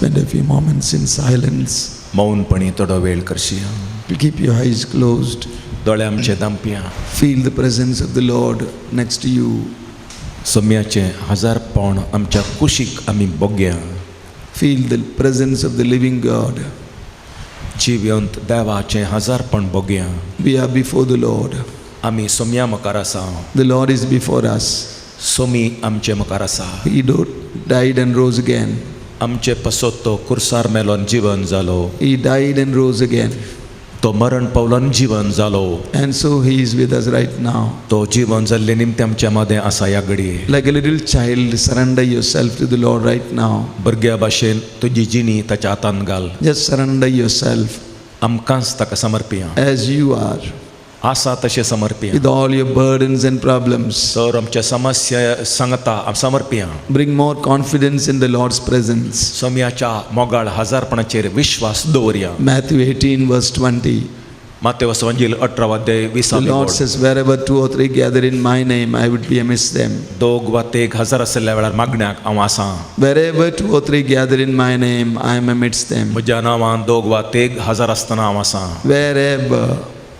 Spend a few moments in silence. मौनपणी थोडो वेळ करशिया. Keep your eyes closed. दोळे आमचे दांपया. Feel the presence of the Lord next to you. सोम्याचें हजारपण आमच्या कुशीक आमी बोगया. Feel the presence of the living God. जिवंत देवाचें हजारपण बोगया. We are before the Lord. आमी सोम्या मुखार आसा. The Lord is before us. Somi आमचे मुखार आसा. He died and rose again. आमचे पसत तो कुर्सार मेलो आनी जिवन जालो. He died and rose again. तो मरण पावलो आनी जिवन जालो. And so he is with us right now. तो जिवन जाल्ले निमते आमच्या मदें आसा ह्या घडये. Like a little child, surrender yourself to the Lord right now. भुरग्या भाशेन तुजी जिणी ताच्या हातान घाल. Just surrender yourself. आमकांच ताका समर्पिया. As you are. आसा तशें समर्पिया. With all your burdens and problems. Sir आमच्या समस्या सांगता समर्पिया. Bring more confidence in the Lord's presence. सोम्याच्या मोगाळ हजारपणाचेर विश्वास दवरया. Matthew 18 verse 20. मातेव वंजील 18 अध्याय 20. The Lord says, wherever 2 or 3 gather in my name, I would be amidst them. दोग वा तेग हजार आसल्या वेळार मागण्याक हांव आसा. Wherever 2 or 3 gather in my name, I am amidst them. म्हज्या नांवान दोग वा तेग हजार आसतना हांव आसा. Wherever.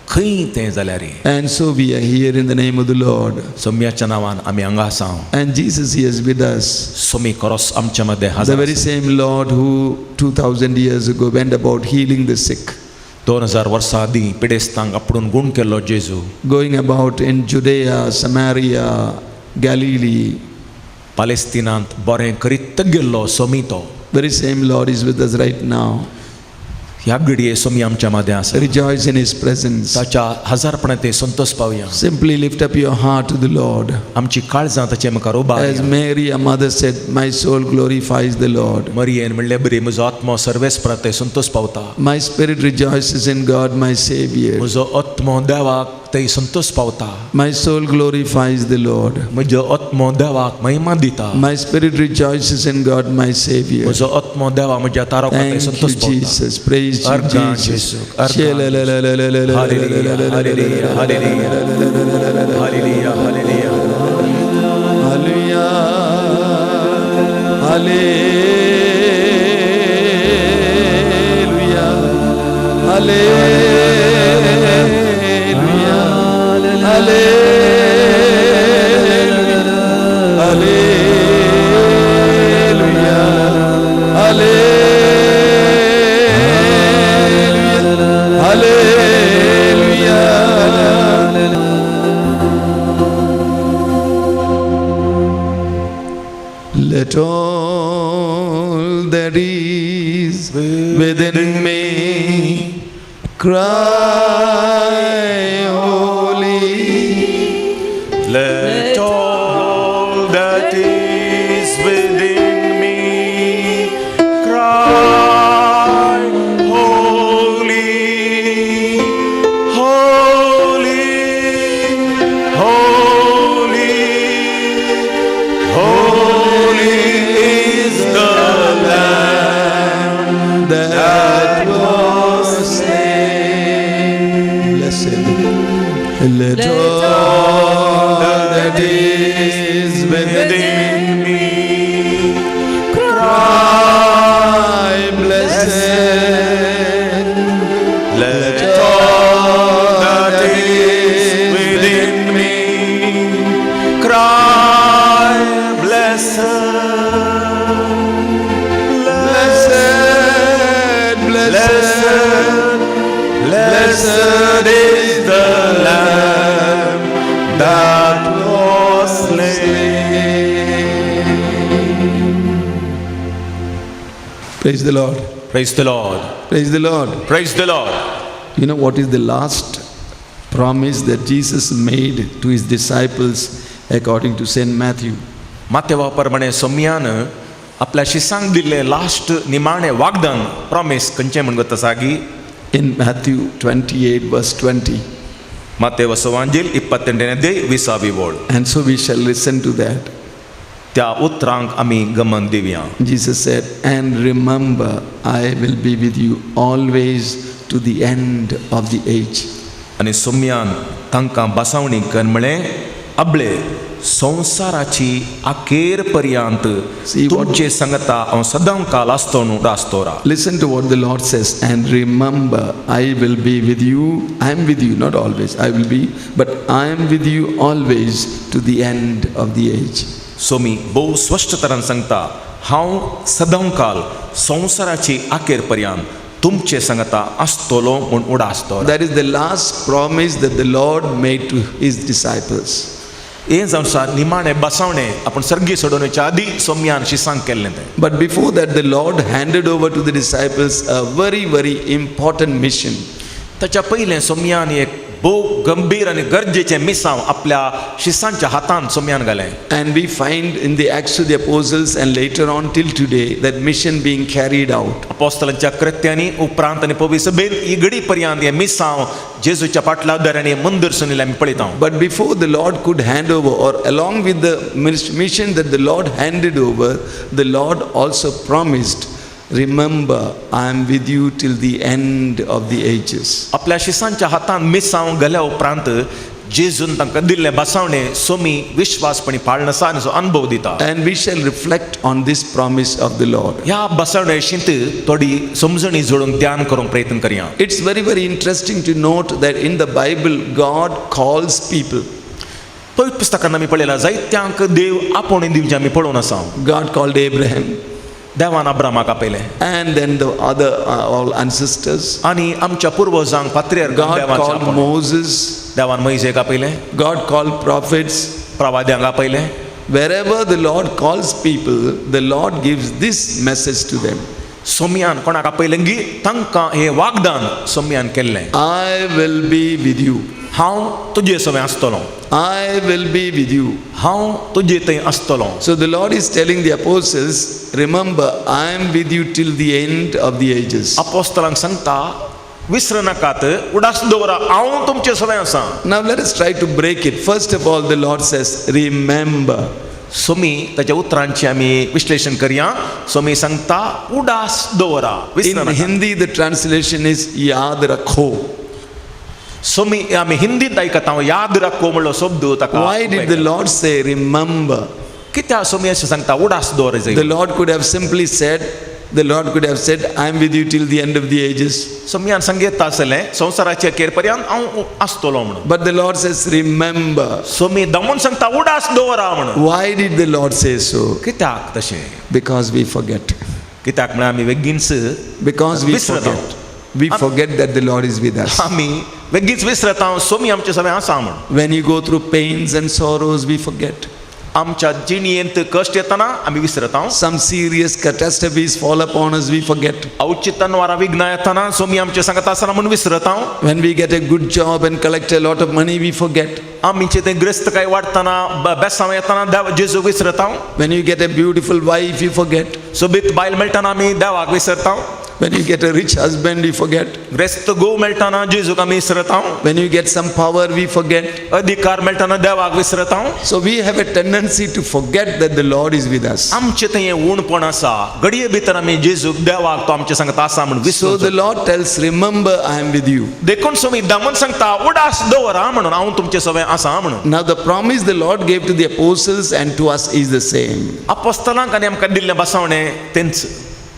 खंय तें जाल्यार. And so we are here in the name of the Lord. सोम्याच्या नांवान आमी हांगा आसा. And Jesus, he is with us. Somi खरोच आमच्या मदें The हजार. very same Lord who 2000 years ago went about healing the sick. 2000 वर्सां आदीं पिडेस्तांक आपणून गूण केल्लो जेजू. Going about in Judea, Samaria, Galilee. पालेस्तिनांत बरें करीत गेल्लो सोमी तो. Very same Lord is with us right now. ह्या घडये सोमी आमच्या मदें आसा. Rejoice in his presence. ताच्या हजारपणांत ते Santosh पावया. Simply lift up your heart to the Lord. आमची काळजां ताचे मुखार उबारया. As Mary, a mother, said, my soul glorifies the Lord. मरियेन म्हणलें बरी म्हजो आत्मो सर्वेस्परा ते संतोष पावता. My spirit rejoices in God my Savior. म्हजो आत्मो देवाक ते संतोष पावता. My soul glorifies the Lord. म्हजो आत्मो देवाक महिमा दिता. My spirit rejoices in God my Savior. म्हजो आत्मो देवा म्हज्या तारकाक ते Thank you, संतोष पावता. Jesus. Praise you, Jesus. Hallelujah, hallelujah, hallelujah, hallelujah, hallelujah. Hallelujah, hallelujah, hallelujah, hallelujah, hallelujah. Let all that is within me cry holy. Let all that is within me cry holy, holy, holy, holy is the Lamb that was slain. Blessed. Let all that is within me cry blessed. Let all that is within me cry blessed, Blessed, blessed, blessed is the Lamb that was slain. Praise the Lord. Praise the Lord. Praise the Lord. Praise the Lord. You know what is the last promise that Jesus made to his disciples according to Saint Matthew? मातेवा प्रमाणे सोम्यान आपल्या शिसांक दिल्लें last निमाणें वागदान promise खंयचें म्हण गत आसा? In Matthew 28 verse 20. Matthew सुवांजील 28 20 वळ. And so we shall listen to that. त्या उतरांक आमी गमन दिवया. Jesus said, and remember, I will be with you always to the end of the age. आनी सोम्यान तांकां बसावणी कर म्हळें, आबळे संवसाराची अखेर पर्यंत तुमचे सांगता हांव सदां काल आसतो न्हू उडास दवरा. Listen to what the Lord says, and remember, I will be with you. I am with you, not always, I will be, but I am with you always to the end of the age. Somi भोव स्पश्ट तरान सांगता हांव सदां काल संवसाराची अखेर पर्यंत तुमचे सांगता आसतलो म्हूण उडास दवरा. That is the last promise that the Lord made to his disciples. हें जावन आसा निमाणें बसावणें आपूण सर्गी सोडोवच्या आदीं सोम्यान शिसांक केल्लें तें. But before that, the Lord handed over to the disciples a very, very important mission. ताच्या पयलें सोम्यान एक भोव गंभीर आनी गरजेचें मिसांव आपल्या शिसांच्या हातान सोम्यान घालें. And we find in the Acts of the Apostles and later on till today that mission being carried out. अपोस्तलांच्या कृत्यांनी उपरांत आनी पवित्र सभेन ही घडी पर्यंत हें मिसांव जेजूच्या पाटलादारांनी मंदर सुनिल्लें आमी पळयता. But before the Lord could hand over, or along with the mission that the Lord handed over, the Lord also promised, remember, I am with you till the end of the ages. आपल्या शिसांच्या हातान मिसांव घाल्या उपरांत जेजून तांकां दिल्लें बसावणें सोमी विश्वासपणी पाळण आसा आनी अनुभव दिता. And we shall reflect on this promise of the Lord. ह्या बसावण्या विशीं थोडी समजणी जोडून ध्यान करूंक प्रयत्न करया. It's very, very interesting to note that in the Bible God calls people. पवित्र पुस्तकान आमी पळयलां जायत्यांक देव आपोवणें दिवचें आमी पळोवन आसा. God called Abraham. देवान अब्रामाक आपयलें. And then the other all ancestors. आनी आमच्या पुर्वजांक पात्रियार्कांक God called Moses. देवान मोयजेक आपयलें. God called prophets. प्रवाद्यांक आपयलें. Wherever the Lord calls people, the Lord gives this message to them. सोम्यान कोणाक आपयलें गी तांकां हें वागदान सोम्यान केल्लें. I will be with you. हांव तुजे सवें आसतलो. I will be with you. हांव तुजे थंय आसतलो. So the Lord is telling the apostles, remember, I am with you till the end of the ages. अपोस्तलांक सांगता विसर नाकात, उडास दवरा, हांव तुमचे सवें आसा. Now let us try to break it. First of all, the Lord says, remember. Somi ताच्या उतरांची आमी विश्लेशण करया. सोमी सांगता उडास दवरा. In Hindi the translation is याद रखो. सोमी आमी हिंदींत आयकता याद रखो म्हणलो शब्द ताका. Why did the Lord say remember? कित्याक सोमी अशें सांगता उडास दवर? The Lord could have simply said, the Lord could have said, I am with you till the end of the ages. सोम्यान सांगता आसलें संवसाराच्या अखेर पर्यंत हांव आसतलो म्हणून. But the Lord says remember. Somi दमून सांगता उडास दवरा म्हणून. Why did the Lord say so? कित्याक तशें? Because we forget. कित्याक म्हळ्यार आमी बेगीनच Because we forget. We forget that the Lord is with us. आमी बेगीच विसरता सोमी आमचे सगळे आसा म्हणून. When you go through pains and sorrows, we forget. आमच्या जिणेंत कश्ट येतना आमी विसरता. Some serious catastrophes fall upon us, we forget. अवचितन विघ्न येतना सोमी आमचे सांगता आसना म्हणून विसरता. When we get a good job and collect a lot of money, we forget. आमचे ते ग्रस्तकाय वाडटना बेसांव येतना जेजू विसरता. When you get a beautiful wife, you forget. सोबीत बायल मेळटना आमी देवाक विसरता. When you get a rich husband, we forget. ग्रेस्त गोव मेळटना जेजूक आमी विसरता. When you get some power, we forget. अधिकार मेळटना देवाक विसरता. So we have a tendency to forget that the Lord is with us. आमचें थंय उणपण आसा, घडये भितर आमी जेजूक देवाक तो आमचे सांगता आसा म्हूण विसरता. So the Lord tells, remember, I am with you. देखून सोमी दामन सांगता उडास दवरा म्हणून हांव तुमचे सवें आसा म्हणून. Now the promise the Lord gave to the apostles and to us is the same. अपोस्तलांक आनी आमकां दिल्लें बसावणें तेंच.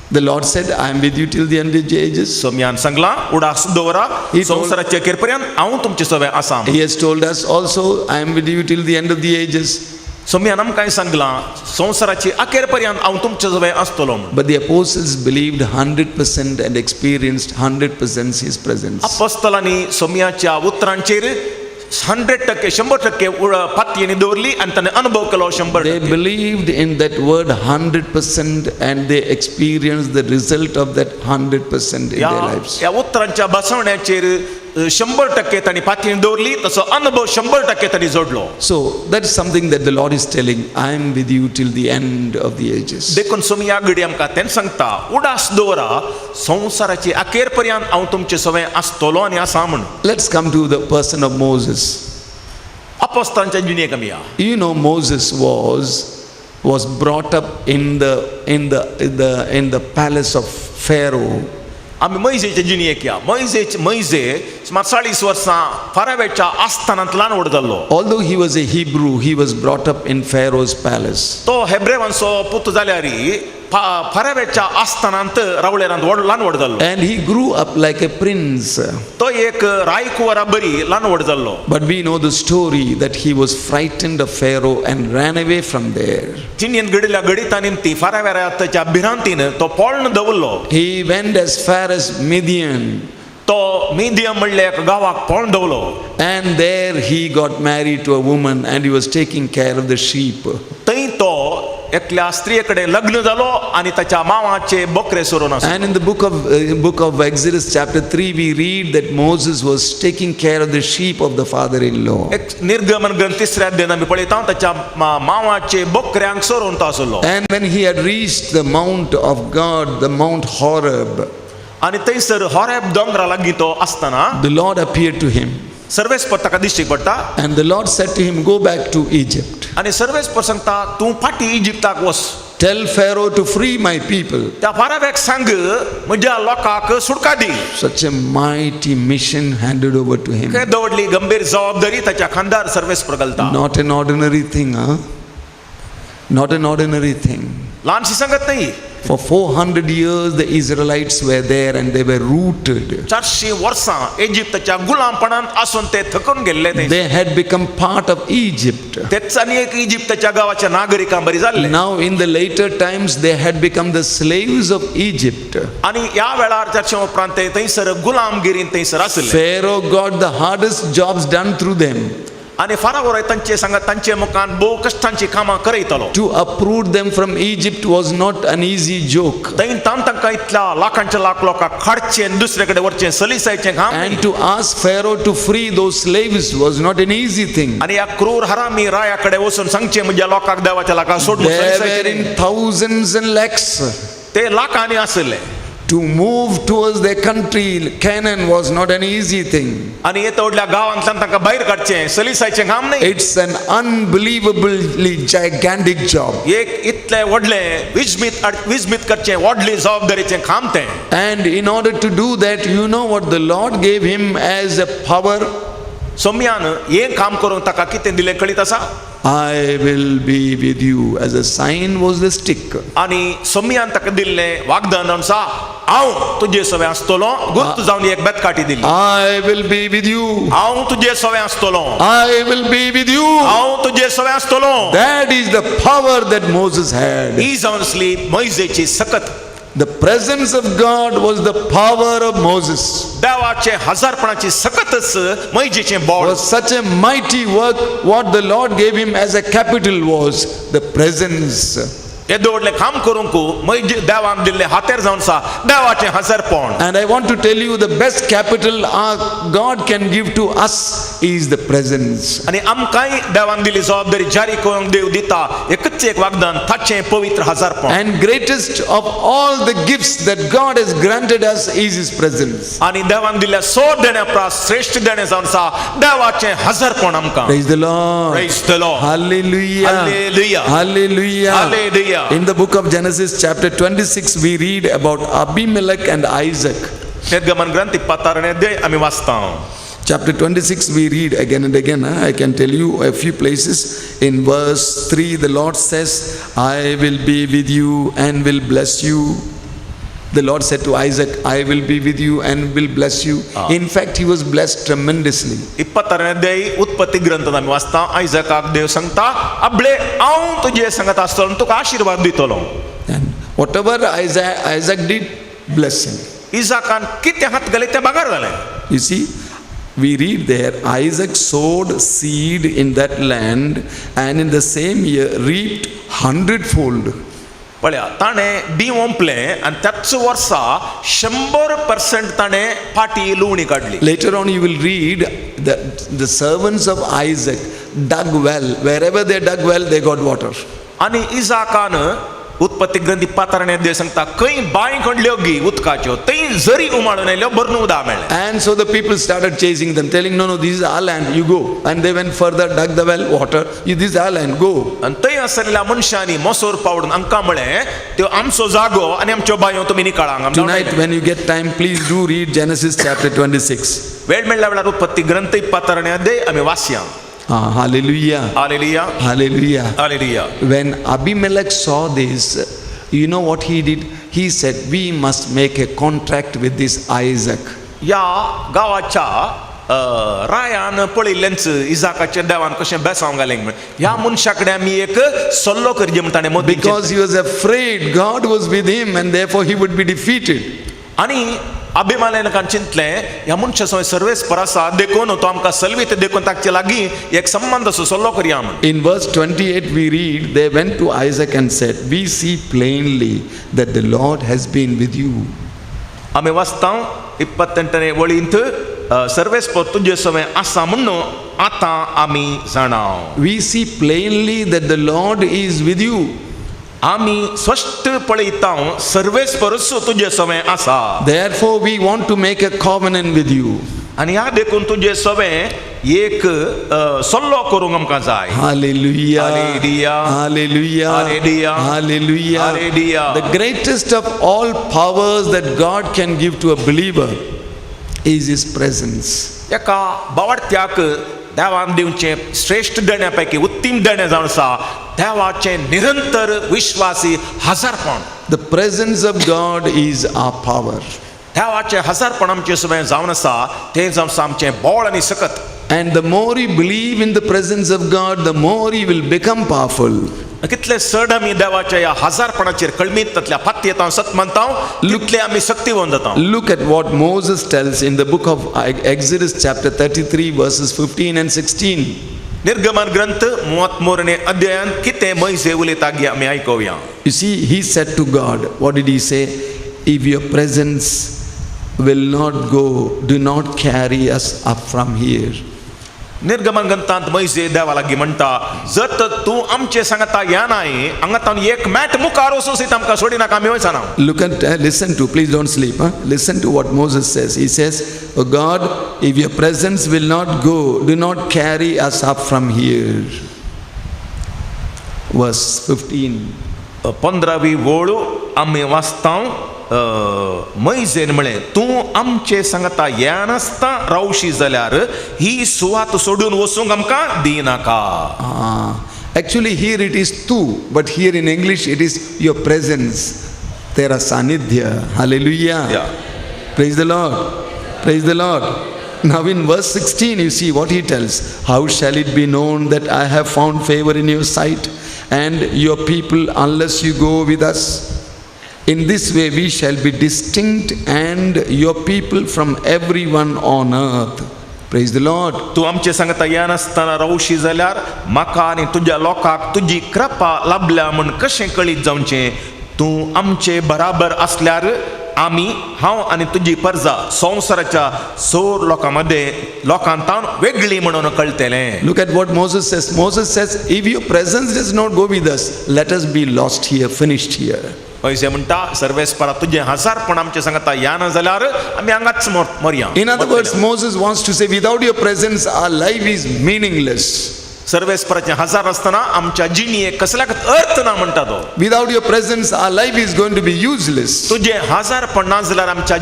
The Lord said, I am with you till the end of the ages. सोम्यान सांगला उडास दवरा संवसाराच्या अखेर पर्यंत हांव तुमचे सवें आसा. He has told us also, I am with you till the end of the ages. सोम्यान आमकां सांगलां संवसाराची अखेर पर्यंत हांव तुमचे सवें आसतलो म्हणून. But the apostles believed 100% and experienced 100% his presence. अपोस्तलांनी सोम्याच्या उतरांचेर 100% 100% पातयेनी दवरली आनी ताणें अनुभव केलो 100%. They believed in that word 100% and they experienced the result of that 100% in their lives. ह्या उतरांच्या बसवण्याचेर 100% तांणी पातयेनी दवरली, तसो अनुभव 100% तांणी जोडलो. So that is something that the Lord is telling, I am with you till the end of the ages. देखून सोमी ह्या घडी आमकां तें सांगता उडास दवरा संवसाराची अखेर पर्यंत हांव तुमचे सवें आसतलो आनी आसा म्हणून. Let's come to the person of Moses. अपोस्तलांच्या जिणेक आमी या. You know, Moses was brought up in the palace of Pharaoh आमी मैजेचे जिणेक या मैजेचे मैजे सुमार 40 वर्सां फारावेच्या आस्थानांत ल्हान व्हड जाल्लो. Although he was a Hebrew, he was brought up in Pharaoh's palace. तो हेब्रेवांचो पूत जाल्यार फारावेच्या आस्थानांत रावळेरांत व्हड ल्हान व्हड जाल्लो. And he grew up like a prince. तो एक रायकुवरा बरी ल्हान व्हड जाल्लो. But we know the story that he was frightened of Pharaoh and ran away from there. जिणेंत घडिल्ल्या घडिता निमती फाराव्याच्या भिरांतीन तो पळून दवरलो. He went as far as Midian. तो मिडियम म्हणल्या एका गांवाक पळून दवरलो. And there he got married to a woman and he was taking care of the sheep. थंय तो एकल्या स्त्रिये कडेन लग्न जालो आनी ताच्या मावाचे बकरे सोडून आसलो. And in the book of Exodus chapter 3 we read that Moses was taking care of the sheep of the father-in-law. एक निर्गमन ग्रंथ तिसऱ्या अध्यायांत आमी पळयता ताच्या मावाचे बकऱ्यांक सोडून तो आसलो. And when he had reached the mount of God, the Mount Horeb, आनी थंयसर होरेब दोंगरा लागीं तो आसतना the Lord appeared to him. सर्वेस्पर ताका दिश्टी पडटा. And the Lord said to him, go back to Egypt. आनी सर्वेस्पर सांगता तूं फाटीं इजिप्ताक वच. Tell Pharaoh to free my people. त्या फाराव्याक सांग म्हज्या लोकांक सुटका दी. Such a mighty mission handed over to him. केदो व्हडली गंभीर जबाबदारी ताच्या खांदार सर्वेस्पर घालता. Not an ordinary thing, huh? Not an ordinary thing. ल्हानशी सांगत न्ही. For 400 years the Israelites were there and they were rooted. 400 वर्सां इजिप्ताच्या गुलामपणांत आसून ते थकून गेल्ले. ते They had become part of Egypt. तेच आनी एक इजिप्ताच्या गांवाच्या नागरिकां बरी जाल्ले. Now in the later times they had become the slaves of Egypt. आनी ह्या वेळार 400 उपरांत ते थंयसर गुलामगिरीन थंयसर आसले. Pharaoh got the hardest jobs done through them. आनी फारावो तांचे सांगा तांचे मुखान भोव कश्टांची कामां करयतालो. To uproot them from Egypt was not an easy joke. थंय तांकां इतल्या लाखांच्या लाख लोकांक काडचें आनी दुसरे कडेन व्हरचें सलिसायचें काम. And to ask Pharaoh to free those slaves was not an easy thing. आनी ह्या क्रूर हरामी राया कडेन वचून सांगचें म्हज्या लोकांक देवाच्या लोकांक सोड म्हूण There सलिसायचें were न्ही. in thousands and lakhs. ते लाखांनी आशिल्ले. To move towards their country, Canaan, was not an easy thing. आनी येता व्हडल्या गांवांतल्यान तांकां भायर काडचें सलिसायचें काम न्ही. It's an unbelievably gigantic job. एक इतलें व्हडलें विजमीत करचें व्हडली जबाबदारीचें काम तें. And in order to do that, you know what the Lord gave him as a power? सोम्यान हें काम करूंक ताका कितें दिलें कळीत आसा? I will be with you. As a sign was the stick. आनी सोम्यान ताका दिल्लें वागदान आसा हांव तुजे सवें आसतलो. गुर्त जावन एक बेतकाटी दिली. I will be with you. हांव तुजे सवें आसतलो. I will be with you. हांव तुजे सवें आसतलो. That is the power that Moses had. ही जावन आसली मैजेची सकत. The presence of God was the power of Moses. देवाचे हजारपणाची सकतच मैजेचें बळ. Was such a mighty work. What the Lord gave him as a capital was the presence. येदो व्हडलें काम करूंक maize देवान दिल्लें हातेर जावन आसा देवाचें हजारपण. And I want to tell you the best capital our God can give to us is the presence. आनी आमकांय देवान दिल्ली जबाबदारी जारी करूंक देव दिता एकच एक वागदान ताचें पवित्र हजारपण. And greatest of all the gifts that God has granted us is His presence. आनी देवान दिल्ल्या सोड देण्या परस श्रेश्ठ देणें जावन आसा देवाचें हजारपण आमकां. Praise the Lord. Praise the Lord. Hallelujah. Hallelujah. Hallelujah. Hallelujah. In the book of Genesis chapter 26 we read about Abimelech and Isaac. निर्गमन ग्रंथ 26 अध्याय आमी वाचता. Chapter 26 we read again and again. I can tell you a few places. In verse 3 the Lord says, I will be with you and will bless you. The Lord said to Isaac, I will be with you and will bless you. In fact, he was blessed tremendously. 26 अध्याय उत्पत्ती ग्रंथांत आमी वाचता आयजकाक देव सांगता आपले हांव तुजे सांगत आसतलो आनी तुका आशिर्वाद दितलो. And whatever Isaac did, bless him. इजाकान कितें हात घाले तें बागार जालें. You see, we read there, Isaac sowed seed in that land and in the same year reaped 100-fold. पळया ताणें बीं ओंपलें आनी त्याच वर्सा 100% ताणें फाटी लुवणी काडली. Later on you will read that the servants of Isaac dug well. Wherever they dug well, they got water. आनी इजाकान उत्पत्ती ग्रंथ 24 अध्याय सांगता खंय बांय खणल्यो गी उदकाच्यो थंय जरी उमाळून आयल्यो भरून उदक मेळ्ळें. And so the people started chasing them, telling, no, no, this is our land, you go. And they went further, dug the well, water, this is our land, go. आनी थंय आसलेल्या मनशांनी मोसोर पावडून हांकां म्हळें त्यो आमचो जागो आनी आमच्यो बांयो तुमी निकाळांक. Tonight, when you get time, please do read Genesis chapter 26. वेळ मेळ्ळ्या वेळार उत्पत्ती ग्रंथ 24 अध्याय आमी वाचया. Ah, hallelujah. Hallelujah. Hallelujah. Hallelujah. When Abimelech saw this, you know what he did? He said, we must make a contract with this Isaac. ह्या गांवाच्या रायान पळयल्लेंच इजाकाच्या देवान कशें बेसांव घालें म्हण ह्या मनशा कडेन आमी एक सल्लो करचे म्हण ताणें मदीं. Because he was afraid God was with him and therefore he would be defeated. आनी अभिमानान चिंतलें ह्या मनशा सवय सर्वेस्पर आसा देखून तो आमकां सलवीत देखून ताचे लागीं एक संबंद असो सल्लो करया म्हण. In verse 28 we read, they went to Isaac and said, we see plainly that the Lord has been with you. आमी वाचता 28 वळींत सर्वेस्पर तुजे सवय आसा म्हणून आतां आमी जाणा. We see plainly that the Lord is with you. आमी स्पश्ट पळयता सर्वेस्परूच तुजे सवय आसा. Therefore we want to make a covenant with you. आनी ह्या देखून तुजे सवय एक सल्लो करूंक आमकां जाय. Hallelujah. Hallelujah. Hallelujah. Hallelujah. Hallelujah. Hallelujah. The greatest of all powers that God can give to a believer is his presence. एका बावडत्याक देवान दिवचें श्रेश्ठ देण्या पैकी उत्तीम देणें जावन आसा देवाचें निरंतर विश्वासी हजारपण. The presence of God is our power. देवाचें हजारपण आमचें सगळें जावन आसा तें जावन आसा आमचें बळ आनी सकत. And the more you believe in the presence of God, the more you will become powerful. कितले चड आमी देवाच्या ह्या हजारपणाचेर कळमीत तातल्या पातयेता सत मानता तितले आमी शक्तिवंत जाता. Look at what Moses tells in the book of Exodus chapter 33 verses 15 and 16. निर्गमन ग्रंथ 33 अध्यायान कितें मोयजे उलयता गी आमी आयकुया. You see, he said to God, what did he say? If your presence will not go, do not carry us up from here. निर्गमन ग्रंथांत मोयजे देवा लागीं म्हणटा जर तर तूं आमचे सांगता या नाय हांगा तावन एक मॅट मुखार वचून सयत आमकां सोडिनाका आमी वचना. Look at, listen to, please don't sleep. Huh? Listen to what Moses says. He says, oh God, if your presence will not go, do not carry us up from here. Verse 15. 15वी वळ आमी वाचता मोयजेन म्हळें तूं आमचे सांगता येनासता रावशी जाल्यार ही सुवात सोडून वचूंक आमकां दिनाका. Actually here it is tu, but here in English it is your presence. Tera sanidhya. Hallelujah. Yeah. Praise the Lord. Praise the Lord. Now in verse 16 you see what he tells. How shall it be known that I have found favor in your sight and your people unless you go with us? In this way we shall be distinct and your people from everyone on earth. Praise the Lord. तूं आमचे सांगता येनासतना रावशी जाल्यार म्हाका आनी तुज्या लोकांक तुजी कृपा लाभल्या म्हूण कशें कळीत जावचें? तूं आमचे बराबर आसल्यार आमी हांव आनी तुजी परजा संवसाराच्या सोर लोकां मदें लोकांतावन वेगळी म्हणून कळटलें. Look at what Moses says. Moses says, if your presence does not go with us, let us be lost here, finished here. पयशे म्हणटा सर्वेस्परा तुजें हजारपण आमचे सांगता येना जाल्यार आमी हांगाच मरया. In other words, Moses wants to say, without your presence, our life is meaningless. सर्वेस्पराचें हजार आसतना आमच्या जिणेक कसल्याक अर्थ ना म्हणटा तो. Without your presence, our life is going to be useless. तुजें हजारपण ना जाल्यार आमच्या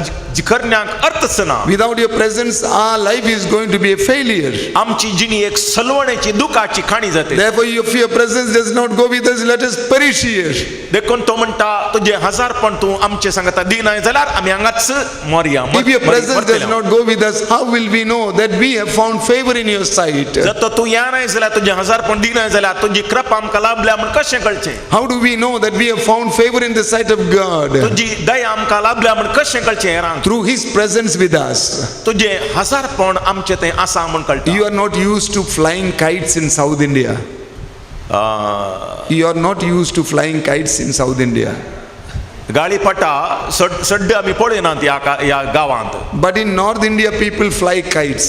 करण्याक अर्थच ना. Without your presence, our life is going to be a failure. आमची जिणी एक सलवण्याची दुखाची खाणी जाते. Therefore, if your presence does not go with us, let us perish here. देखून तो म्हणटा तुजें हजारपण तूं आमचे सांगता दिनाय जाल्यार आमी हांगाच मरया. If your presence does not go with us, how will we know that we have found favor in your sight? जर तर तूं येनाय जाल्यार तुजें हजारपण दिनाय जाल्यार तुजी कृपा आमकां लाभल्या म्हूण कशें कळचें? How do we know that we have found favor in the sight of God? तुजी दया आमकां लाभल्या म्हूण कशें कळचें हेरांक? Through his presence with us. तुजें हजारपण आमचें थंय आसा म्हूण कळटा. You are not used to flying kites in South India. You are not used to flying kites in South India. गाळीपटा सड्डे आमी पळयनात ह्या गांवांत. But in North India people fly kites.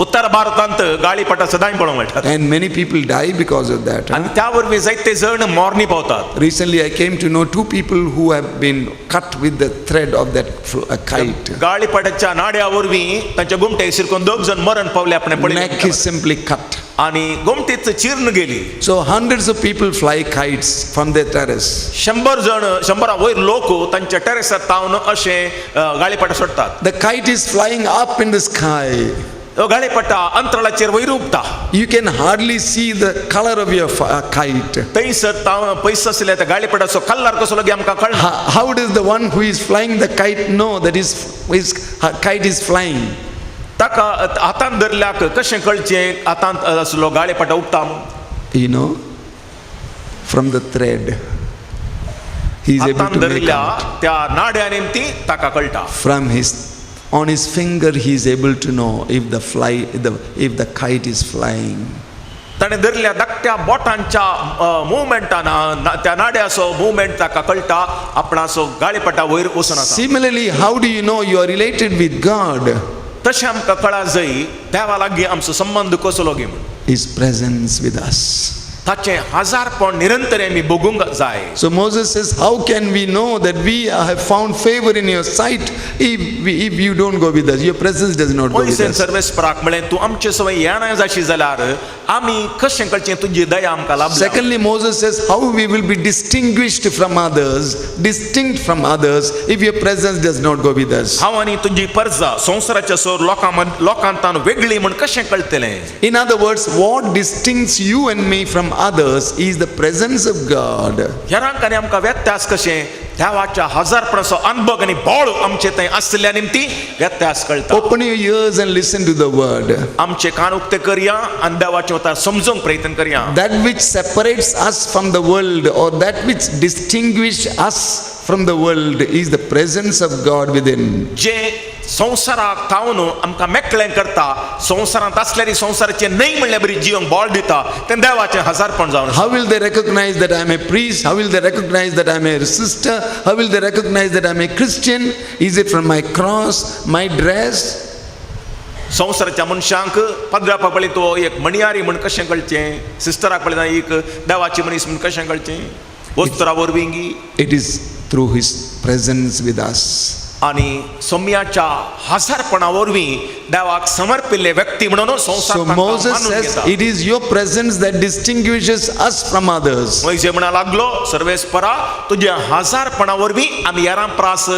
उत्तर भारतांत गाळीपटा सदांय पळोवंक मेळटात. And many people die because of that. आनी त्या वरवीं जायते जण मरणी पावतात. Recently I came to know 2 people who have been cut with the thread of that kite. गाळीपटाच्या नाड्या वरवीं तांच्या गोमटेक शिरकून दोग जण मरण पावले आपणे पळयले. Neck is simply cut. आनी गोमटीच चिर्ण गेली. So hundreds of people fly kites from their terrace. 100 जण 100 वयर लोक तांच्या टेरेसार तावन अशे गाळीपटा सोडतात. The kite is flying up in the sky. गाळीपटा अंतराळाचेर वयर उबता. You can hardly see the color of your kite. थंयसर तावन पयस आशिल्ल्या त्या गाळीपटाचो कलर कसो लगे आमकां कळना. How does the one who is flying the kite know that his kite is flying? ताका हातांत धरल्याक कशें कळचें हातांत आसलो गाळीपटा उबता म्हूण? You know, from the thread. He is able to make out. त्या नाड्या निमती ताका कळटा. From his, on his finger he is able to know if the kite is flying. ताणें धरल्या धाकट्या बोटांच्या मुवमेंटान त्या नाड्याचो मुवमेंट ताका कळटा आपणाचो गाळीपटा वयर वचून आसा. Similarly, how do you know you are related with God? तशें आमकां कळा जाय देवा लागीं आमचो संबंद कसो लागीं म्हूण. His presence with us. ताचें हजारपण निरंतर आमी भोगूंक जाय. So Moses says, how can we know that we have found favor in your sight if you don't go with us? Your presence does not go with us. सर्वेस्पराक म्हळें तूं आमचे सवय येना जाशी जाल्यार आमी कशें कळचें तुजी दया आमकां लाभल्या. Secondly, Moses says, how we will be distinguished from others, distinct from others, if your presence does not go with us. हांव आनी तुजी परजा संवसाराच्या सोर लोकांतान वेगळी म्हूण कशें कळटलें? In other words, what distincts you and me from others is the presence of God. हेरांक आनी आमकां व्यत्यास कशें देवाच्या हजारपणाचो अनुभव आनी बळ आमचे थंय आसल्या निमती व्यत्यास कळटा. Open your ears and listen to the word. आमचे कान उक्ते करया आनी देवाचें उतर समजूंक प्रयत्न करया. That which separates us from the world or that which distinguishes us from the world is the presence of God within. जे संवसाराक थावन आमकां मेकळें करता संवसारांत आसल्यार संवसाराचें न्हय म्हणल्यार बरी जिवंक बळ दिता तें देवाचें हजारपण जावन. How will they recognize that I am a priest? How will they recognize that I am a sister? How will they recognize that I am a Christian? Is it from my cross, my dress? संवसाराच्या मनशांक पदरापा पळय तो एक मणयारी म्हण कशें कळचें? सिस्टराक पळयता एक देवाची मनीस म्हण कशें कळचें? वस्त्रा वरवीं. It is through his presence with us. आनी सोम्याच्या हजारपणा वरवीं देवाक समर्पिल्ले व्यक्ती म्हणून संवसार. So Moses says, it is your presence that distinguishes us from others. मोयजे म्हणा लागलो सर्वेस्परा तुज्या हजारपणा वरवीं आमी हेरां प्रास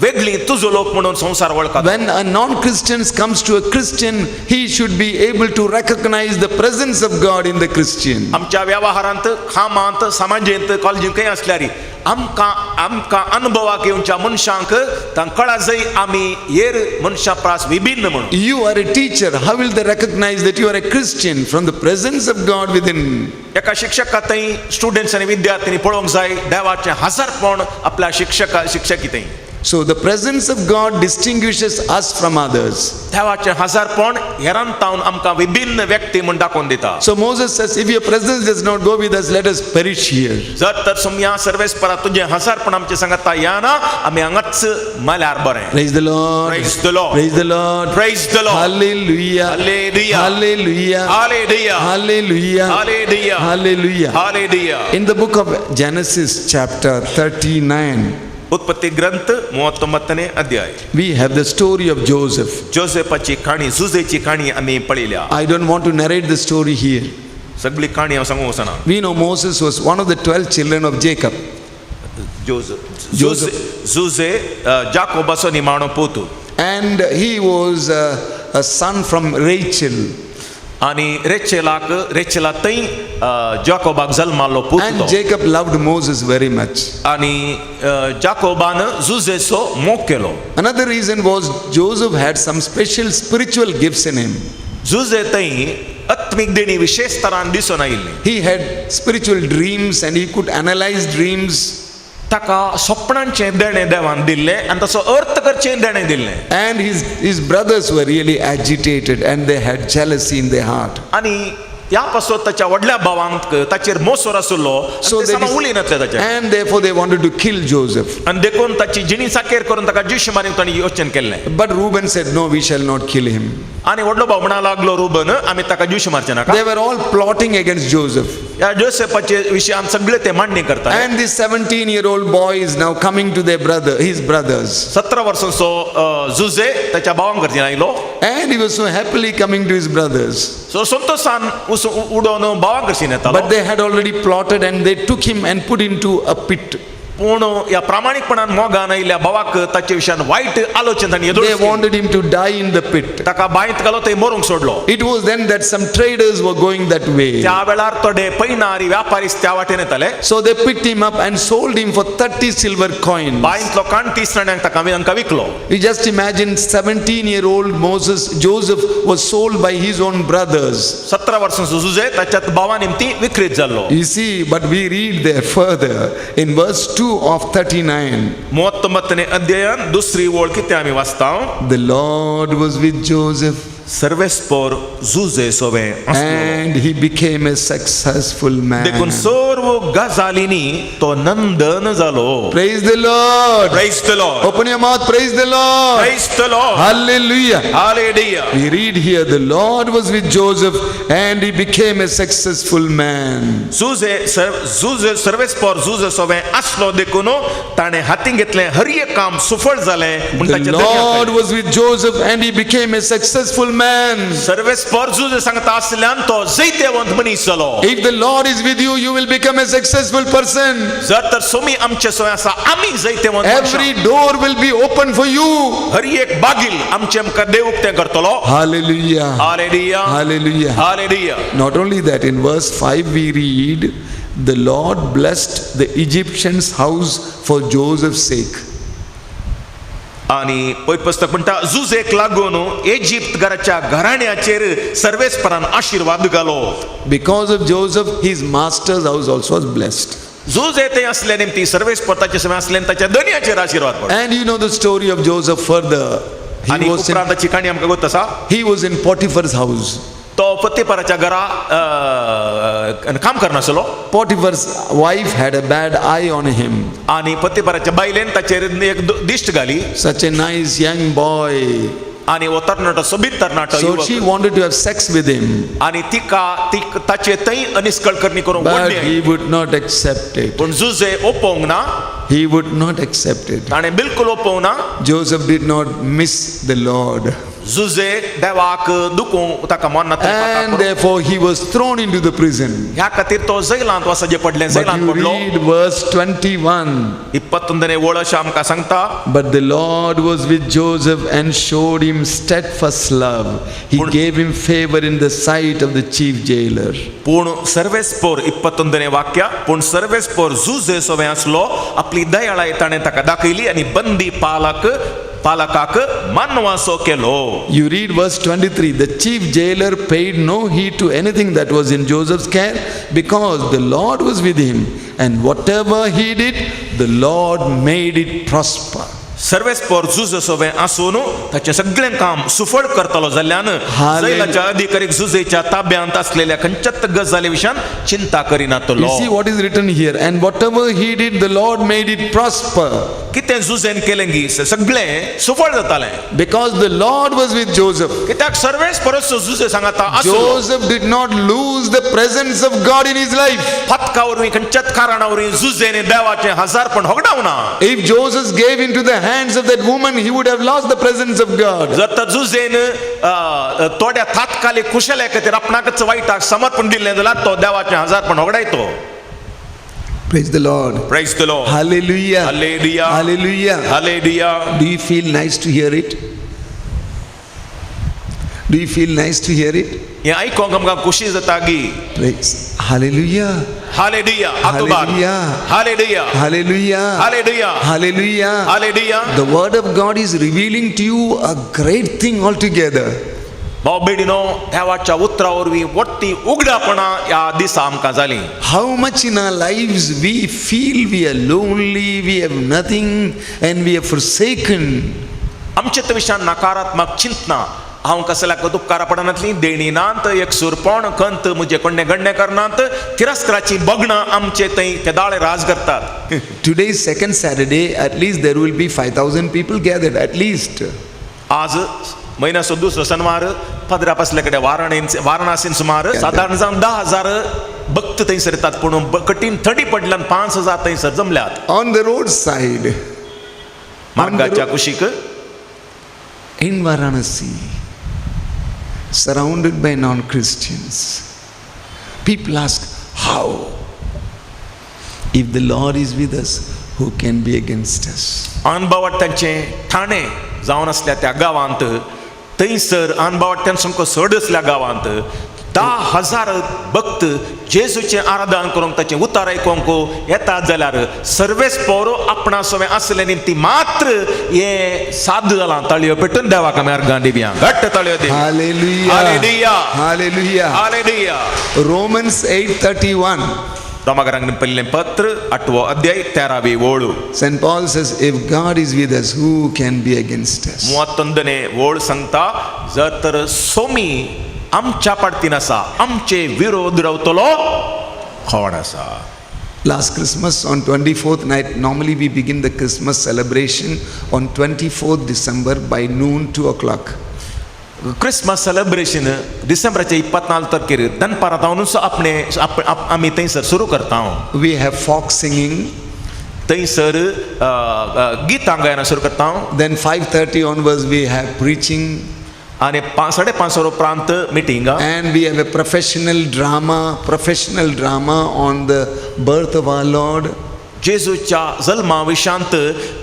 वेगळी तुजो लोक म्हणून संवसार वळखता. When a non-Christian comes to a Christian, he should be able to recognize the presence of God in the Christian. आमच्या व्यवहारांत, कामांत, समाजेंत, कॉलेजींत खंय आसल्यार आमकां आमकां अनुभवाक येवच्या मनशांक तांकां कळा जाय आमी हेर मनशां प्रास विभिन्न म्हणून. You are a teacher. How will they recognize that you are a Christian? From the presence of God within. एका शिक्षका थंय स्टुडंट्स आनी विद्यार्थ्यांनी पळोवंक जाय देवाचें हजारपण आपल्या शिक्षका शिक्षकी थंय. So the presence of God distinguishes us from others. देवाचें हजारपण हेरांत तावन आमकां विभिन्न व्यक्ती म्हूण दाखोवन दिता. So Moses says, if your presence does not go with us, let us perish here. जर तर सोम्या सर्वेस्परा तुजें हजारपण आमचें सांगता येना आमी हांगाच मल्यार बरें. Praise the Lord. Praise the Lord. Praise the Lord. Praise the Lord. Hallelujah. Hallelujah. Hallelujah. Hallelujah. Hallelujah. Hallelujah. Hallelujah. Hallelujah. In the book of Genesis chapter 39, उत्पत्ती ग्रंथ 39 अध्याय. We have the story of Joseph. जोसेफाची काणी, जुजेची काणी आमी पळयल्या. I don't want to narrate the story here. सगळी काणी हांव सांगूंक वचना. We know Moses was one of the 12 children of Jacob. Joseph Jose जाकोबाचो निमाणो पूत. And he was a son from Rachel. आनी रेचेलाक रेचेला थंय जाकोबाक जल्मालो पूत. And Jacob loved Moses very much. आनी जाकोबान जुजेचो मोग केलो. Another reason was Joseph had some special spiritual gifts in him. Jose थंय आत्मीक देणी विशेष तरान दिसून आयिल्ली. He had spiritual dreams and he could analyze dreams. ताका स्वप्नांचें देणें देवान दिल्लें आनी ताचो अर्थ करचें देणें दिल्लें. And his brothers were really agitated and they had jealousy in their heart. आनी त्या पासत ताच्या व्हडल्या भावांक ताचेर मोसोर आसलो So they उलयनासले ताचेर and therefore they wanted to kill Joseph. आनी देखून ताची जिणी साकेर करून ताका जीश मारींक तांणी योजन केल्लें. But Reuben said, no, we shall not kill him. आनी व्हडलो भाव म्हणा लागलो रुबन आमी ताका जीश मारचे नाका. They were all plotting against Joseph. ह्या जोसेफाचे विशयान सगळे ते मांडणी करतात. And this 17-year-old boy is now coming to their brother, his brothers. 17 वर्सांचो जुजे ताच्या भावां करचें आयलो. And he was so happily coming to his brothers. So संतोषान उडोवन भावां करशीं येतालो. But they had already plotted and they took him and put into a pit. पूण ह्या प्रामाणीकपणान मोगान आयिल्ल्या भावाक ताचे विशयान वायट आलोचन तांणी They wanted him to die in the pit. ताका बांयत घालो थंय मरूंक सोडलो. It was then that some traders were going that way. त्या वेळार थोडे पैनारी व्यापारी त्या वाटेन येताले. So they picked him up and sold him for 30 silver coins. बांयतलो काण 30 नाण्यांक ताका तांकां विकलो. You just imagine 17-year-old Moses, Joseph was sold by his own brothers. 17 वर्सांचो जुजे ताच्या भावा निमती विक्रीत जाल्लो. You see, but we read there further in verse 2 of 39. 39 अध्यायान दुसरी ओळ कितें आमी वाचता? The Lord was with Joseph. सर्वेस्पोर Jose सोवे and he became a successful man. देखून सर्व गजालींनी तो नंदन जालो. Praise the Lord. Praise the Lord. Open your mouth. Praise the Lord. Praise the Lord. Hallelujah. Hallelujah. We read here, the Lord was with Joseph and he became a successful man. Jose सर्वेस्पोर Jose सोवे आसलो देखून ताणें हातीन घेतलें हर एक काम सुफळ जालें. The Lord was with Joseph and he became a successful man. सर्वेस्पोर Jose सांगता आसल्यान तो जैतेवंत मनीस जालो. If the Lord is with you, you will become a successful person. जर तर सोमी आमचे सोय आसा आमी जैतेवंत. Every door will be open for you. हर एक बागील आमचे आमकां देव उक्तें करतलो. Hallelujah. Hallelujah. Hallelujah. Hallelujah. Not only that, in verse 5 we read, the Lord blessed the Egyptians' house for Joseph's sake. आणि पयर पुस्तक म्हणटा जुजेक लागून इजिप्त घराच्या घराण्याचेर सर्वेस्परान आशीर्वाद घालो. Because of Joseph, his master's house also was blessed. Jose ते असले निमती सर्वेस्पर ताचे समय असले ताच्या धनयाचेर आशीर्वाद पडलो. And you know the story of Joseph further. आणि उपरांत ताची काणी आमकां गोत आसा. He was in Potiphar's house. तो पोतीफराच्या घरा काम करनासलो. Potiphar's wife had a bad eye on him. आणि पोतीफराच्या बायलेन ताचेर एक दिश्ट घाली. Such a nice young boy. आणि हो तरणाटो सोबीत तरणाटो. So she wanted to have sex with him. आणि तिका ताचे थंय अनिस्कळ करणी करूंक. But he would not accept it. पूण जुजे ओपोवंक ना. He would not accept it. ताणें बिलकुल ओपोवंक ना. Joseph did not miss the Lord. Jose देवाक दुखूंक ताका मन नातलें. And therefore he was thrown into the prison. ह्या खातीर तो जैलांत वचचें पडलें. जैलांत पडलो. But you read verse 21. 21 ओळ अशें आमकां सांगता. But the Lord was with Joseph and showed him steadfast love. He gave him favor in the sight of the chief jailer. पूण सर्वेस्पोर 21 वाक्य पूण सर्वेस्पोर जुजे सोवे आसलो आपली दयाळाय ताणें ताका दाखयली आनी बंदी पालकाक मानवासो केलो. You read verse 23. The chief jailer paid no heed to anything that was in Joseph's care because the Lord was with him, and whatever he did, the Lord made it prosper. सर्वेस्पोर Jose सोवे आसून ताचें सगळें काम सुफळ करतलो जाल्ल्यान जैलाच्या अधिकारीक जुजेच्या ताब्यांत आसलेल्या खंयच्याच गजाली विशयान चिंता करिनातलो. You see what is written here, and whatever he did, the Lord made it prosper. कितें जुजेन केलें गी सगळें सुफळ जातालें. Because the Lord was with Joseph. कित्याक सर्वेस्पोर जुजे सांगाता आसलो. Joseph did not lose the presence of God in his life. फातका वरवीं खंयच्याच कारणा वरवीं जुजेन देवाचें हजारपण होगडावना. If Joseph gave into the hands of that woman, he would have lost the presence of God. जर तर जुजेन थोड्या तात्कालिक कुशल्या खातीर आपणाकच वायटाक समर्पण दिल्लें जाल्यार तो देवाचें हजारपण होगडायतो. Praise the Lord. Praise the Lord. Hallelujah. Hallelujah. Hallelujah. Hallelujah. Do you feel nice to hear it? Do you feel nice to hear it? हें आयकोंक आमकां खुशी जाता गी. Praise. Hallelujah. Hallelujah. Hallelujah. Hallelujah. Hallelujah. Hallelujah. Hallelujah. Hallelujah. The word of God is revealing to you a great thing altogether. भाव भयणीनो देवाच्या उतरा वरवीं वट्टी उगडापणां ह्या दिसा आमकां जालीं. How much in our lives we feel we are lonely, we have nothing and we are forsaken. आमचे विशयान नकारात्मक चिंतना हांव कसल्याक उपकारा पडनातली, देणी नात, एकसूरपण, खंत, म्हजे कोण्णे गण्णे करनात, तिरस्काराची बगणां आमचे थंय ते दाळे राज करतात. Today is second Saturday, at least there will be 5,000 people gathered, at least. आज म्हयन्याचो दुसरो शनवार, पदरा पासले कडेन वाराणसीन सुमार सादारण जावन 10,000 भक्त थंयसर येतात, पूण कठीण थंडी पडल्यान 5,000 थंयसर जमल्यात. On the road side, मार्गाच्या कुशीक, in Varanasi, surrounded by non-Christians, people ask, how? If the Lord is with us, who can be against us? अनबावाट्यांचें Thane जावन आसल्या त्या गांवांत, थंयसर अनबावाट्यान सामको चड आसल्या गांवांत 10,000 भक्त जेजूचें आराधन करूंक, ताचें उतार आयकूंक येतात जाल्यार सर्वेस पोरो आपणा सवें आसलें न्ही ती मात्र हें साद जालां. ताळयो पेटून देवाक आमी अर्गां दिवया, घट्ट ताळयो दिवया. Hallelujah. Hallelujah. Hallelujah. Hallelujah. Romans 8:31. रोमाकरांक पयलें पत्र 8वो अध्याय 13वी ओळ. St. Paul says, if God is with us, who can be against us? 31 ओळ सांगता, जर तर सोमी आमच्या पाडतीन आसा, आमचे विरोध रावतलो कोण आसा? Last Christmas on 24th night, normally we begin the Christmas celebration on 24th December by noon, 2 o'clock. Christmas celebration डिसेंबराचे 24 तारखेर दनपारां जावनूच आपणे आमी थंयसर सुरू करता. We have folk singing. थंयसर गितां गायना सुरू करता. Then 5:30 onwards we have preaching. आनी 5:30 वरां उपरांत meeting. And we have a professional drama on the birth of our Lord. जेजूच्या जल्मा विशांत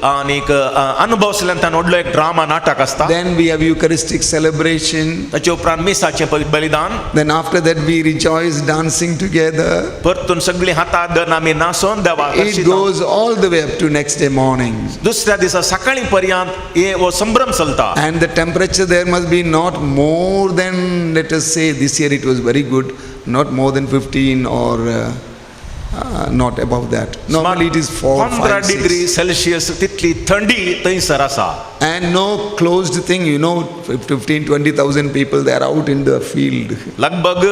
आनीक अनुभव आसल्यान ताणें व्हडलो एक ड्रामा नाटक आसता. Then we have Eucharistic celebration. ताचे उपरांत मिसाचें बलिदान. Then after that we rejoice dancing together. परतून सगळीं हातां धरून आमी नाचोन देवाक It goes all the way up to next day morning. दुसऱ्या दिसा सकाळीं पर्यंत हे हो संभ्रम चलता. And the temperature there must be not more than, let us say, this year it was very good, not more than 15 or not above that. Normally it is 4, 5, 6 degree Celsius तितली थंडी थंयसर आसा. And no closed thing, you know, 15, 20,000 people, they are out in the field. लगभग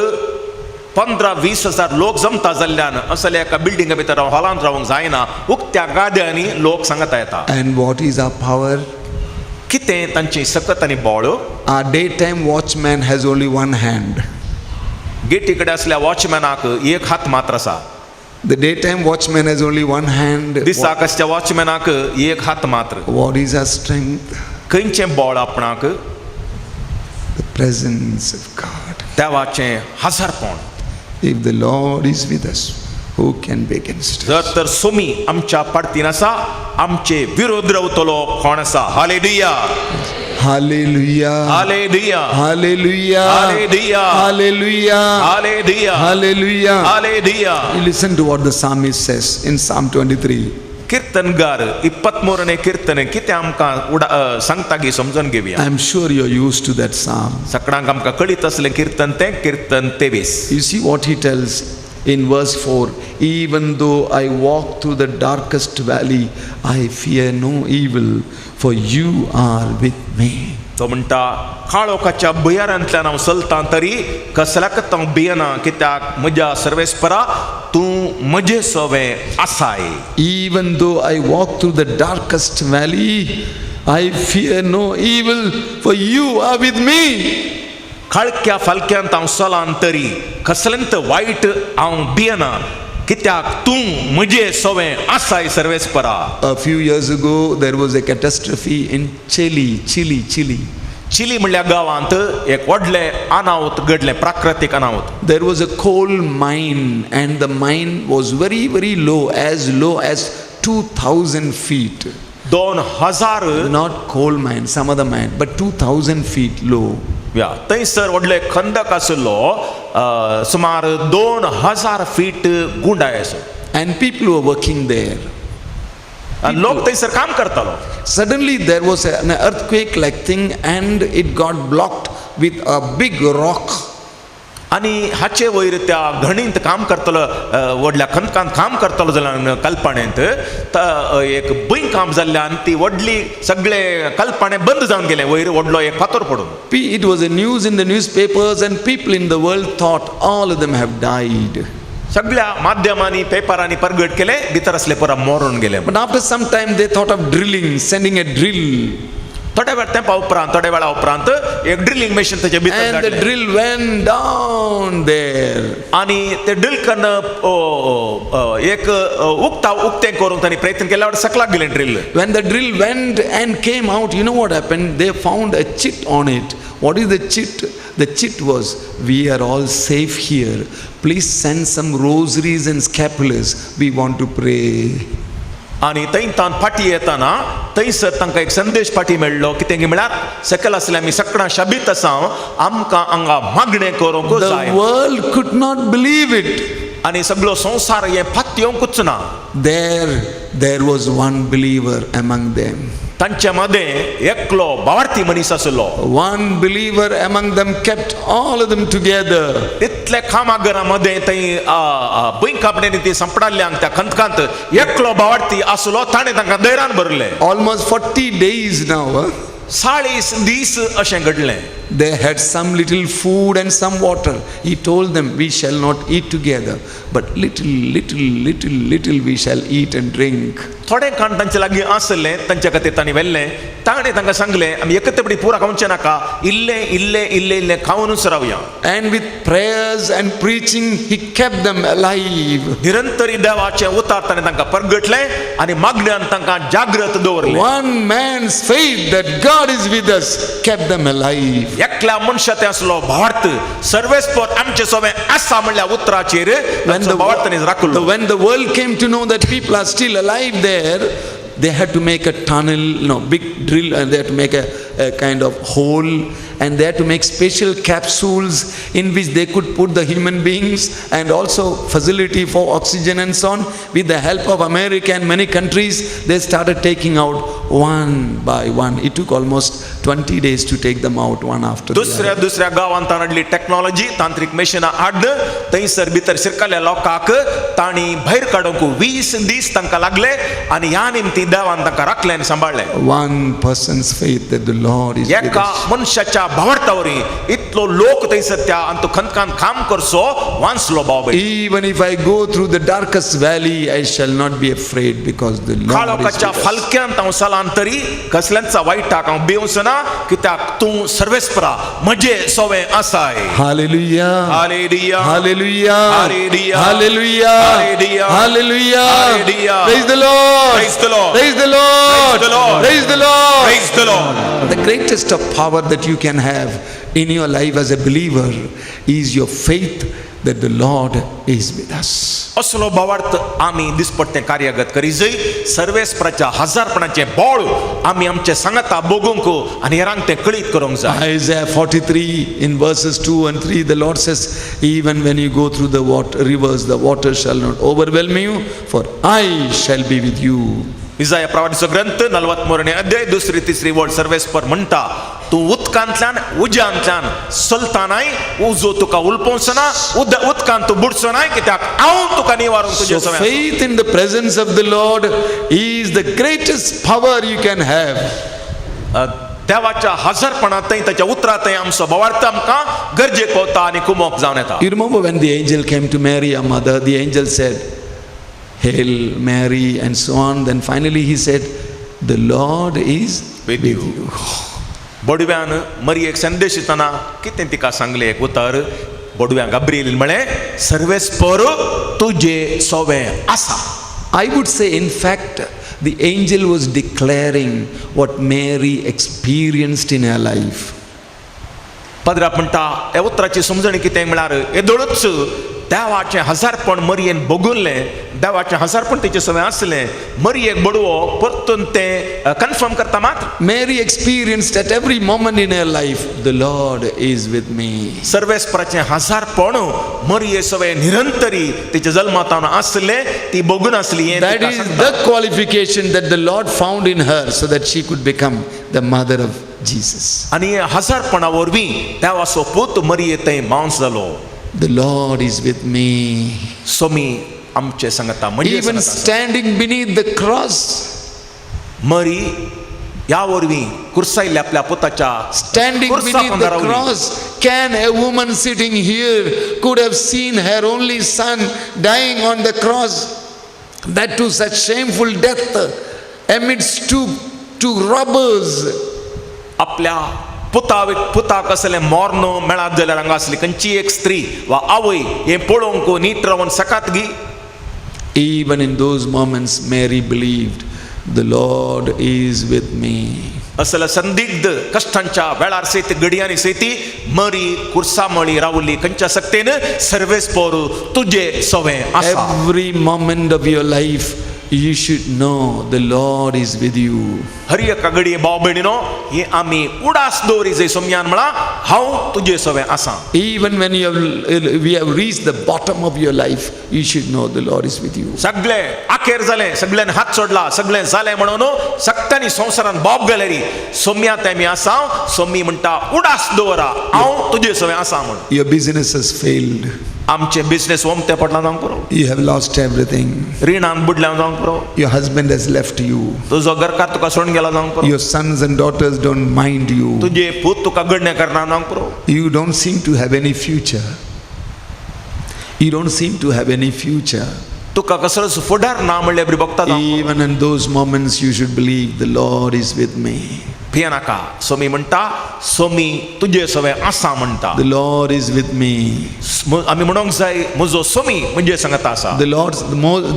15-20 हजार लोक जमता जाल्ल्यान असल्या एका बिल्डिंगा भितर हॉलांत रावंक जायना, उक्त्या गाद्यांनी लोक सांगता येता. And what is our power? कितें तांची सकत आनी बळ? Our daytime watchman has only one hand. गेटी कडेन आसल्या वॉचमॅनाक एक हात मात्र आसा. The daytime watchman has only one hand. दिसाक आसच्या वॉचमॅनाक एक हात मात्र. What is our strength? खंयचें बळ आपणाक? The presence of God. देवाचें हजारपण. If the Lord is with us, who can be against us? जर तर सोमी आमच्या पाडतीन आसा, आमचे विरोध रावतलो कोण आसा? Hallelujah. Hallelujah. Hallelujah. Hallelujah. Hallelujah. Hallelujah. Hallelujah. Hallelujah. Hallelujah. You listen to what the psalmist says in Psalm 23. कीर्तनगार 23 कीर्तन कितें आमकां सांगता गी समजून घेवया. I am sure you are used to that psalm. सगळ्यांक आमकां कळीत आसलें कीर्तन तें, कीर्तन 23. You see what he tells in verse 4, even though I walk through the darkest valley, I fear no evil, for you are with me. तो म्हणटा काळोखाच्या भुंयारांतल्यान हांव चलतां तरी कसल्याकच हांव भियेना, कित्याक म्हज्या सर्वेस्परा तूं म्हजे सवें आसाय. Even though I walk through the darkest valley, I fear no evil, for you are with me. काळख्या फालक्यांत हांव चलान तरी कसलेंत वायट हांव भियेना, कित्याक तूं म्हजे सवें आसाय सर्वेस्परा. A few years ago there was a catastrophe in Chile, Chile, Chile. Chile म्हणल्या गांवांत एक व्हडलें अनावत घडलें, प्राकृतीक अनावत. There was a coal mine and the mine was very very low, as low as 2000 feet. 2000. Not coal mine, some other mine, but 2000 feet low. या थंयसर व्हडलो एक खंदक आशिल्लो, सुमार 2000 फीट गुंडाय आसो. And people were working there. लोक थंयसर काम करतालो. Suddenly there was an earthquake like thing and it got blocked with a big rock. आनी हाचे वयर त्या घणींत काम करतलो व्हडल्या खंदकांत काम करतलो जाल्यार कल्पणेंत एक भुंयकांप जाल्ल्यान ती व्हडली सगळे कल्पणे बंद जावन गेले वयर व्हडलो एक फातर पडून. It was a news in the newspapers and people in the world thought all of them have died. सगळ्या माध्यमांनी पेपरांनी परगट केले भितर असले पुरा मरून गेले. But after some time they thought of drilling, sending a drill. थोड्या वेळ तेंपा उपरांत थोड्या वेळा उपरांत एक ड्रिलिंग मशीन तेचे भितर And the धाडलें. Drill went down there. आनी ते ड्रिल कन्न एक उक्ताव उक्तें करूंक तांणी प्रयत्न केल्यावर सकलाक गेलें drill. When the drill went and came out, you know what happened? They found a chit on it. What is the chit? The chit was, we are all safe here. Please send some rosaries and scapulars. We want to pray. आनी थंय तान फाटी येतना थंयसर तांकां एक संदेश फाटी मेळ्ळो कितें म्हळ्यार सकयल आसले आमी सगळां शाबीत आसा आमकां हांगा मागणें करूंक जाय. The world could not believe it. आनी सगळो संवसार हें फातयेवंकूच ना. There was one believer among them. तांचे मदें एकलो भावार्थी मनीस आसलो. One believer among them kept all of them together. इतले कामागरा मदें थंय भुंयकांपणेंनी ती सांपडाल्ल्यांक त्या खंदकांत एकलो भावार्थी आसलो ताणें तांकां धैर्यान भरलें. Almost 40 days now. Huh? 40 दीस अशें घडलें. They had some little food and some water. He told them, we shall not eat together, but little, little, little, little we shall eat and drink. थोडें खाण तांचे लागीं आसलें तांच्या खातीर तांणी व्हेल्लें ताणें तांकां सांगलें आमी एकत्रपणी पुरा खावचें नाका इल्लें इल्लें इल्लें इल्लें खावनूच रावया. And with prayers and preaching he kept them alive. निरंतरी देवाचें उतार ताणें तांकां परगटलें आनी मागण्यान तांकां जागृत दवरलें. One man's faith that God is with us kept them alive. एकल्या मनशा ते आसलो भावार्थ सर्वेस्पर आमचे सोबें आसा म्हणल्या उतराचेर भावार्थान राखलो. When the world came to know that people are still alive there, they had to make a tunnel, no, big drill, and they had to make a kind of hole, and they had to make special capsules in which they could put the human beings and also facility for oxygen and so on. With the help of America and many countries, they started taking out one by one. It took almost 20 days to take them out one after the other. दुसऱ्या गांवांत हाडली technology तांत्रीक मशिनां हाड थंयसर भितर शिरकल्या लोकांक तांणी भायर काडूंक 20 दीस तांकां लागले आनी ह्या निमती देवान तांकां राखले आनी सांबाळ्ळे. One person's faith that the Lord is with एका us. मनशाच्या भावार्था वरवीं इतलो लोक थंयसर त्या आनी तो खंदकान काम करचो वांचलो बाबा. Even if I go through the darkest valley, I shall not be afraid because the Lord is काळोखाच्या with us. फालक्यांत हांव सलान तरी कसल्यांचा वायटाक हांव भिवचो ना कित्याक तूं सर्वेस्परा म्हजे सोवे आसाय. Hallelujah. Hallelujah. Hallelujah. Hallelujah. Hallelujah. Hallelujah. Hallelujah. Hallelujah. Praise the Lord. Praise the Lord. Praise the Lord. Praise the Lord. Praise the Lord. Praise the Lord. The greatest of power that you can have in your life as a believer is your faith that the Lord is with us. असलो भावार्थ आमी दिसपट्टें कार्यगत करी जय सर्वेस्पराच्या हजारपणाचें बळ आमी आमचे सांगाता भोगूंक आनी हेरांक तें कळीत करूंक जाय. Isaiah 43 in verses 2 and 3, the Lord says, even when you go through the water, rivers, the water shall not overwhelm you, for I shall be with you. इजाया प्रवादीचो ग्रंथ 43 अध्याय 2-3 वळ सर्वेस्पर म्हणटा तूं उदकांतल्यान उज्यांतल्यान चलतानाय उजो तुका उलपोवचो ना उदकांत तूं बुडचो नाय कित्याक हांव तुका निवारूंक तुजे So faith in the presence of the Lord is the greatest power you can have. देवाच्या हजारपणांतय ताच्या उतरांतय आमचो भावार्थ आमकां गरजेक पावता आनी कुमोक जावन येता. You remember when the angel came to Mary, her mother, the angel said, Hail Mary, and so on. Then finally he said, the Lord is with you. बोडव्यान मरियेक संदेश दितना कितें तिका सांगलें एक उतर बोडव्यान गाब्रिएलीन म्हळें सर्वेस्पर तुजे सोवें आसा. I would say, in fact, the angel was declaring what Mary experienced in her life. पदराप म्हणटा ह्या उतराची समजणी कितें म्हळ्यार येदोळूच देवाचें हजारपण मरियेन भोगुनलें देवाचें हजारपण तेचे सवें आसलें मरियेक बडवो परतून तें कन्फर्म करता मात्र. Mary experienced at every moment in her life, the Lord is with me. सर्वेस्पराचें हजारपण मरिये सवें निरंतरी तेच्या जल्मातावन आसलें ती भोगून आसली. That is the qualification that the Lord found in her so that she could become the mother of Jesus. आनी हजारपणा वरवीं देवाचो पूत मरिये थंय मांस जालो. The Lord is with me. Somi आमचे सांगता म्हणजे Even standing beneath the cross, मरी ह्या वरवीं कुर्सायल्ल्या आपल्या पुताच्या standing beneath the cross, can a woman sitting here could have seen her only son dying on the cross, that too such shameful death amidst two robbers? आपल्या पुताक असलें मोर्न मेळत जाल्यार हांगा आसली खंयची एक स्त्री वा आवय हें पळोवंक नीट रावन सकात गी? Even in those moments, Mary believed, the Lord is with me. असल्या संदिग्ध कश्टांच्या वेळार सयत घडयांनी सयती मरी कुर्सा मळी रावली खंयच्या सक्तेन सर्वेस्पोर तुजे सवें आसा. Every moment of your life, you should know the Lord is with you. हर एका घडये भाव भयणीनो हे आमी उडास दवरी जंय सोमयान म्हळां हांव तुजे सवें आसा. Even when we have reached the bottom of your life, you should know the Lord is with you. सगळे आखेर जालें, सगळ्यान हात सोडला, सगळें जालें म्हणून सगळ्यांनी संवसारान बोब गेलेरी सोम्या तेमी आसा. सोमी म्हणटा उडास दवरा हांव तुजे सवें आसा म्हूण. Your business has failed. आमचे बिझनेस ओमते पडला जावंक पुरो. You have lost everything. रिणान बुडल्या जावंक पुरो. Your husband has left you. तुजो घरकार तुका सोडून गेला जावंक पुरो. Your sons and daughters don't mind you. तुजे पूत तुका घडणे करना जावंक पुरो. You don't seem to have any future. You don't seem to have any future. तुका कसलोच फुडार ना म्हणल्यार बरी बघता जावंक पुरो. Even in those moments, you should believe the Lord is with me. भियेनाका. Somi म्हणटा सोमी तुजे सवें आसा म्हणटा. The Lord is with me. आमी म्हणोंक जाय म्हजो सोमी म्हणजे सांगता आसा. The Lord,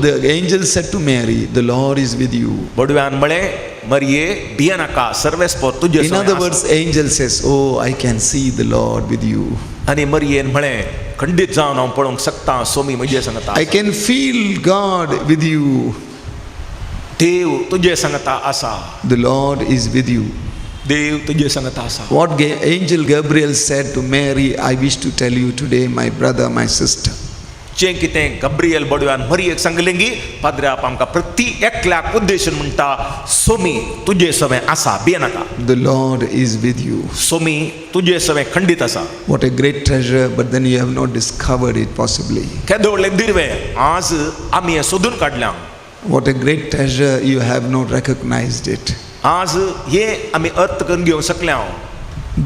the angel said to Mary, the Lord is with you. बडव्यान म्हळें मरिये भियेनाका सर्वेस्पोर तुजे In सवें other आसा. words, angel says, oh, I can see the Lord with you. आनी मरियेन म्हळें खंडीत जावन हांव पळोवंक शकता सोमी म्हजे सांगता. I can feel God with you. देव तुजे सांगता आसा. The Lord is with you. देव तुजे सांगता आसा. What angel Gabriel said to Mary, I wish to tell you today, my brother, my sister. जें कितें गब्रियल बडव्यान मरियेक सांगलें गी पाद्र्याप आमकां प्रति एकल्याक उद्देशून म्हणटा सोमी तुजे सवें आसा भियेनाका. The Lord is with you. Somi तुजे सवें खंडीत आसा. What a great treasure, but then you have not discovered it possibly. केदो व्हडलें दिर्वें आज आमी हें सोदून काडल्यां. What a great treasure, you have not recognized it. आज हे आमी अर्थ करून घेवंक शकल्या.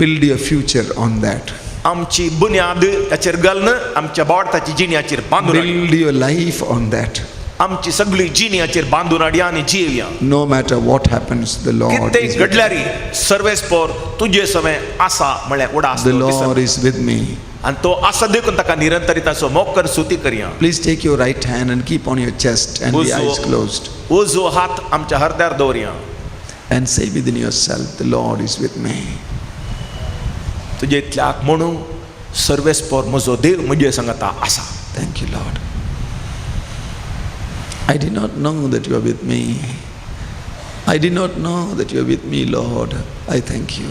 Build your future on that. आमची बुन्याद ताचेर घालून आमच्या बोटाची जिण्याचेर बांदून Build your life on that. आमची सगळी जिण्याचेर बांदून हाडया आनी जियेवया. No matter what happens, the Lord कितें is with me. घडल्यार सर्वेस्पोर तुजे सवें आसा म्हळ्यार उडास The Lord is with me. आनी तो आसा देखून ताका निरंतरिताचो मोग कर स्तुती करया. Please take your right hand and keep on your chest and the eyes closed. उजवो हात आमच्या हरद्यार दवरया. And say within yourself, the Lord is with me. तुजे इतल्याक म्हणू सर्वेस्पोर म्हजो देव म्हजे सांगता आसा. Thank you, Lord. I did not know that you are with me. I did not know that you are with me, Lord. I thank you.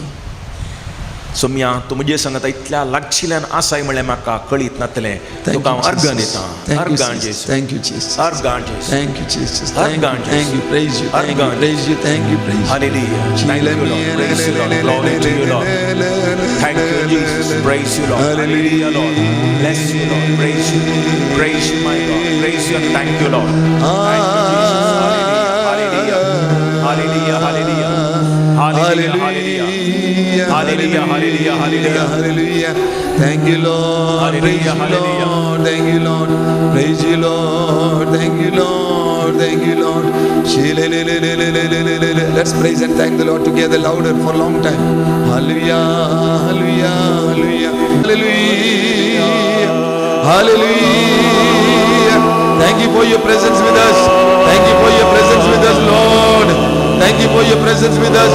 Saumya तूं म्हजे सांगता इतल्या लागशिल्ल्यान आसाय म्हणल्यार म्हाका कळीत नातलें. तुका हांव अर्गां दितां. अर्गां जेजू. Thank you, Jesus. अर्गां जेजू. Thank you, Jesus. Thank you, thank you. Praise you. Thank you. Praise you. Thank you. Praise you. Hallelujah. Thank you, Lord. Praise you, Lord. Glory to you, Lord. Thank you, Jesus. Praise you, Lord. Hallelujah, Lord. Bless you, Lord. Praise you. Praise you, my God. Praise you and thank you, Lord. Thank you, Jesus. Hallelujah. Hallelujah. Hallelujah. Hallelujah. Hallelujah. Hallelujah. Hallelujah. Hallelujah. Hallelujah. Thank you, Lord. Praise you, Lord. Thank you, Lord. Praise you, Lord. Thank you, Lord. Thank you, Lord. Let's praise and thank the Lord together louder for a long time. Hallelujah. Hallelujah. Hallelujah. Hallelujah. Hallelujah. Thank you for your presence with us. Thank you for your presence with us, Lord. Thank you for your presence with us.